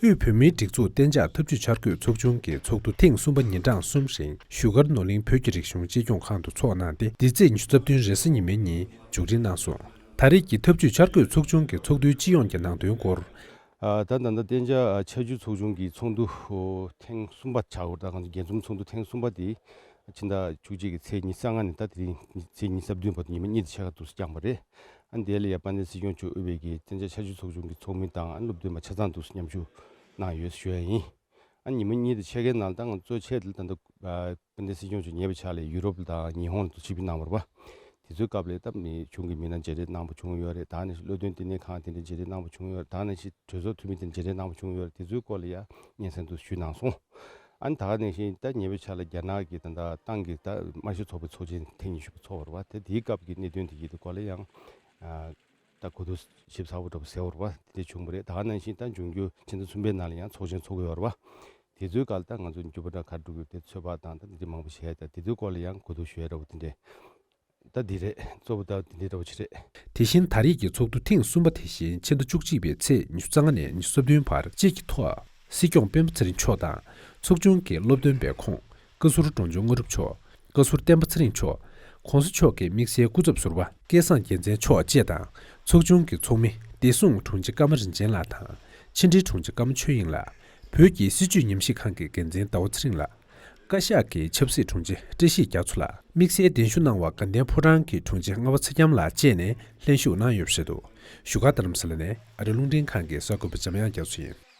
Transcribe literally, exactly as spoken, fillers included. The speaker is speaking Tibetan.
དབུས་བོད་མིའི་སྒྲིག་འཛུགས་གཏན་འཇགས་འཐབ་ཇུས་འཆར་འགོད་ཚོགས་ཆུང་གི་ཚོགས་འདུ་ཐེངས་གསུམ་པ་ཉིན་གྲངས་གསུམ་རིང་བཞུགས་སྒར་ནོར་གླིང་བོད་ཀྱི་རིག་གཞུང་གཅེས་སྐྱོང་ཁང་དུ་འཚོགས་གནང་སྟེ། འདི་ཚེས་ཉི་ཤུ་རྩ་བདུན་རེས་གཟའ་ཉི་མའི་ཉིན་མཇུག་སྒྲིལ་གནང་སོང་། ད་རེས་ཀྱི་འཐབ་ཇུས་འཆར་འགོད་ཚོགས་ཆུང་གི་ཚོགས་འདུའི་སྤྱི་ཡོངས་ཀྱི་ནང་དོན་སྐོར། ཨ། ད་ད་ལྟ་གཏན་འཇགས་འཆར་ཇུས་ཚོགས་ཆུང་གི་ཚོགས་འདུ་ཐེངས་གསུམ་པ་ཆགས་ཡོད། ད་ང་ཚོ་རྒྱས་འཛོམས་ཚོགས་འདུ་ཐེངས་གསུམ་པ་དེ་ཕྱི་ཟླ་བཅུ་གཅིག་གི་ཚེས་ཉི་ཤུ་རྩ་ལྔ་ནས་ད་དེ་རིང་ཚེས་ཉི་ཤུ་རྩ་བདུན་བར་དུ་ཉི་མ་གཉིས་དེ་ཕྱེད་ཀ་འདུག་སེ་བསྐྱངས་པ་རེད། ཨ། དེ་ལ་ཡ་དཔལ་ལྡན་སྲིད་སྐྱོང་མཆོག་དབུས་པའི་གི་གཏན་འཇགས་འཆར་ཇུས་ཚོགས་ཆུང་གི་ཚོགས་མི་དང་ཨ་སློབ་སྟོན་པ་ཆ་ཚང་འདུག་སེ་མཉམ་ཞུགས་གནང་ཡོད་ཞུ་ཡ་ཡིན། ཨ། ཉི་མ་གཉིས་དེ་ཕྱེད་ཀའི་ནང་ད་ང་གཙོ་ཆེ་ལ་ད་ལྟ་ཨ་དཔལ་ལྡན་སྲིད་སྐྱོང་མཆོག་ཉེ་བའི་ཆར་ལ་ཡུ་རོབ་དང་ཉི་ཧོང་ལ་ཆིབས་བསྒྱུར་གནང་བ་རེད་པ། དེ་ཚོའི་སྐབས་ལ་ད་མི་གཞུང་གི་མི་སྣ་མཇལ་འཕྲད་གནང་པ་བྱུང་ཡོད་རེད། ད་ནང་བཞིན་བློ་མཐུན་ལྟེ་གནས་ཁང་དེ་འདྲ་མཇལ་འཕྲད་གནང་པ་བྱུང་ཡོད་རེད། ད་ནང་བཞིན་གྲོས་ཚོགས་འཐུས་མི་དེ་མཇལ་འཕྲད་གནང་པ་བྱུང་ཡོད་རེད། དེ་ཚོའི་སྐོར་ལ་ཡང་སྙན་སེང་དུ་ཞུས་གནང་སོང་། ཨ་ནི་ད་ག་ནང་བཞིན་ད་ཉེ་བའི་ཆར་ལ་རྒྱ་ནག་གི་ད་ད་ཏང་གི་ད་དམར་ཤོག་ཚོགས་པའི་ཚོགས་ཆེན་ཐེངས་ཉི་ཤུ་པ་ཚོགས་པ་རེད་པ། དེ་དེའི་སྐབས་ཀྱི་གནད་དོན་དེ་གི་སྐོར་ལ་ཡང་ཨ་ད་གོ་བསྡུར་ཞིབ་ཚགས་པོ་འདྲ་པོ་ཟེར་བ་རེད་པ། དེ་འདྲ་བྱུང་བ་རེད། ད་ག་ནང་བཞིན་ད་འབྱུང་འགྱུར་ཕྱི་ཟླ་གསུམ་པའི་ནང་ལ་ཡང་ཚོགས་ཆེན་ཚོགས་ཀྱི་ཡོད་རེད་པ། དེ་ཚོའི་སྐབས་ལ་ད་ང་ཚོ་འགྱུར་བ་འདྲ་ག་རེ་འགྲོ་གི་ཡོད་དེ་ཚོད་དཔག་དང་ད་དེ་འདྲ་མང་པོ་བྱས། ད་དེ་ཚོའི་སྐོར་ལ་ཡང་གོ་བསྡུར་ཞུ་ཡ་འདྲ་པོ་དེ་འདྲ། ད་འདི་རེད། གཙོ་བོ་ད་འདི་འདྲ་འདྲ་པོ་ཅིག་རེད། དེ་བཞིན་ད་རེས་ཀྱི་ཚོགས་འདུ་ཐེངས་གསུམ་པ་དེ་བཞིན་ཕྱི་ཟླ་བཅུ་གཅིག་པའི་ཚེས་ཉི་ཤུ་རྩ་ལྔ་ནས་ཉི་ཤུ་རྩ་བདུན་བར་སྤྱི་ཡི་ཐོག་སྲིད་སྐྱོང་སྤེན་པ་ཚེ་རིང་མཆོག་དང་། ཚོགས་ཆུང་གི་སློབ་སྟོན་པའི་ཁོངས་བཀའ་ཟུར་འབྲོང་ཆུང་དངོས་གྲུབ་མཆོག་བཀའ་ཟུར་བསྟན་པ་ཚེ་རིང་མཆོག་གོང་ས་མཆོག་གི་དམིགས་བསལ་སྐུ་ཚབ་ཟུར་པ་སྐལ་བཟང་རྒྱལ་མཚན་མཆོག་བཅས་དང་། ཚོགས་ཆུང་གི་ཚོགས་མི་བདེ་སྲུང་དྲུང་ཆེ་ཀརྨ་རིན་ཆེན་ལགས་དང་། ཕྱི་འབྲེལ་དྲུང་ཆེ་ཀརྨ་ཆོས་དབྱིངས་ལགས། བོད་ཀྱི་སྲིད་བྱུས་ཉམས་ཞིབ་ཁང་གི་འགན་འཛིན་ཟླ་བ་ཚེ་རིང་ལགས། བཀའ་ཤག་གི་ཆབ་སྲིད་དྲུང་ཆེ་བཀྲ་ཤིས་རྒྱ་མཚོ་ལགས། དམིགས་བསལ་གདན་ཞུ་གནང་བ་དགའ་ལྡན་ཕོ་བྲང་གི་དྲུང་ཆེ་རྔ་བ་ཚེ་རྒྱམ་ལགས་བཅས་ནས་ལྷན་ཞུགས་གནང་ཡོད་པ་རེད་འདུག་བཞུགས་སྒར་རྡ་རམ་ས་ལ་ནས་ཨ་རི་རླུང་འཕྲིན་ཁང་གི་གསར་འགོད་པ་འཇམ་དབྱངས་རྒྱ་མཚོ་ཡིན།